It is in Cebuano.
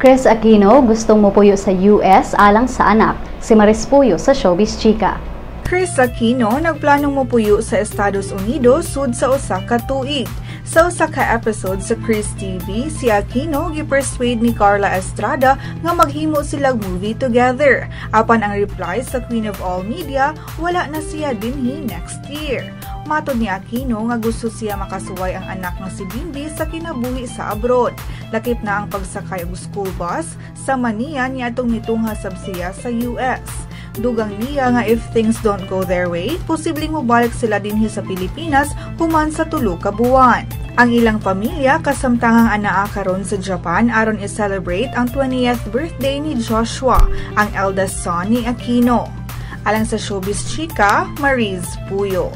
Kris Aquino gustong mupuyo sa US alang sa anak. Si Maris Puyo sa Showbiz Chika. Kris Aquino nagplanong mopuyo sa Estados Unidos sud sa usa ka tuig. Sa usa ka episode sa Kris TV, si Aquino gi-persuade ni Carla Estrada nga maghimo sila movie together. Apan ang reply sa Queen of All Media, wala na siya dinhi next year. Matod ni Aquino nga gusto siya makasuway ang anak nga si Bimby sa kinabuhi sa abroad. Lakip na ang pagsakay og school bus sa maniya niadtong mitungha sab siya sa US. Dugang niya nga if things don't go their way, posibleng mobalik sila dinhi sa Pilipinas human sa 3 ka buwan. Ang ilang pamilya kasamtangang anaa karon sa Japan aron i-celebrate ang 20th birthday ni Joshua, ang eldest son ni Aquino. Alang sa Showbiz Chika, Mariz Puyo.